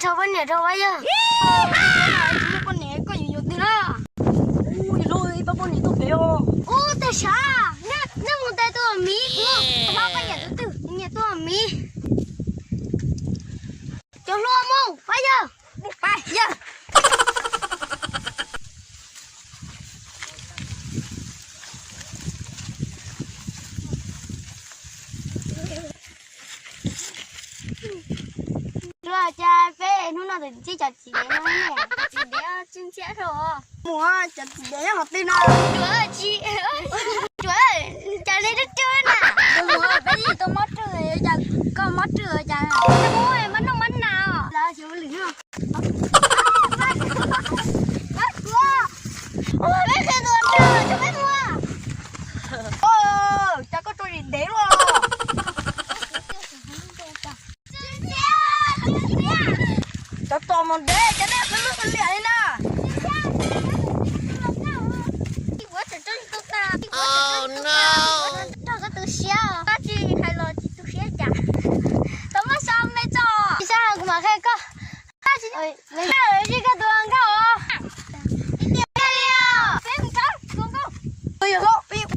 Tso poj niam rau Paj Yawg. Tsis muaj poj niam koj yuav yuav twg na? Ub, ib pab poj niam tuaj pem os. Ub, tag sav, nej mus ntes tus miv, kuv hlob Paj Yawg tus twg nyiam tus miv. Cov hluas mus, Paj Yawg. Paj Yawg. Luag cas peb hnub no tseem ntsib cov txiv dev no ne? Txiv dev tsis ntxhiab rau. Mus, cov txiv dev nyob qhov twg no? Tsuav tsis, tsuav cas li twb twb na. Mus, peb twb tsis tau mob rwg, cas koj mob rwg cas? Mus, mab noj mab nas os. Lawv tsis ua lwm no. Pab kuv. Ua, peb qhia tus nrog coj peb mus. Cas koj tso zis ntev luaj. Cov tos mus ntev, cov nej qhia lub qhia liam li na. Rau koj tu siab, koj tsis hais los tsis tu siab cas. Tau muab so me tso. Tsis sab kuv mam qhia koj. Tsis koj tus nkauj os. Peb mus kawm tus nkauj. Ua yog los, peb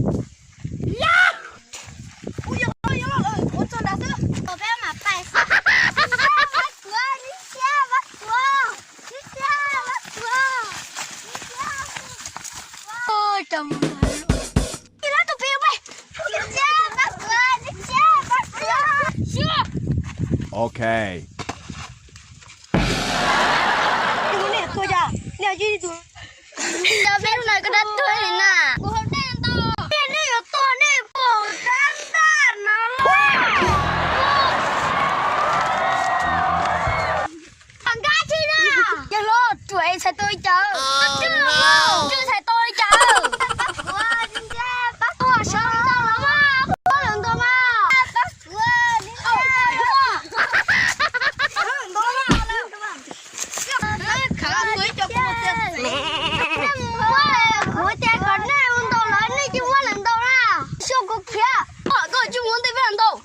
ua yog los, ua txog nrad xwb. Peb mam pais xwb. Pab kuv, ib siab pab kuv, ib siab pab kuv, ib siab. Ua cas mus tus pis pais, ib siab pab kuv, ib siab pab kuv. Ok. Tus niam tuag cas, niam cia tus. Cov peb hnub no koj dab tuag li na. Kuv hau dej ntau. Nej yuav tuag nej puas dab ntag no los. Nkab tsi na. Yawg hlob, ruam es txhais tau li cas? Ruam txhais tau li cas? Pab kuv, pab kuv, sawv ntau los mas, pab lawv ntau mas. Pab kuv, ntau mas. Khav kuv ib co pov tias txiv. Kuv tias kom nej ua ntau lawm nej cia muab lawm ntau na. Xyov kuv khiav. Koj tsis muab ntej peb ntau.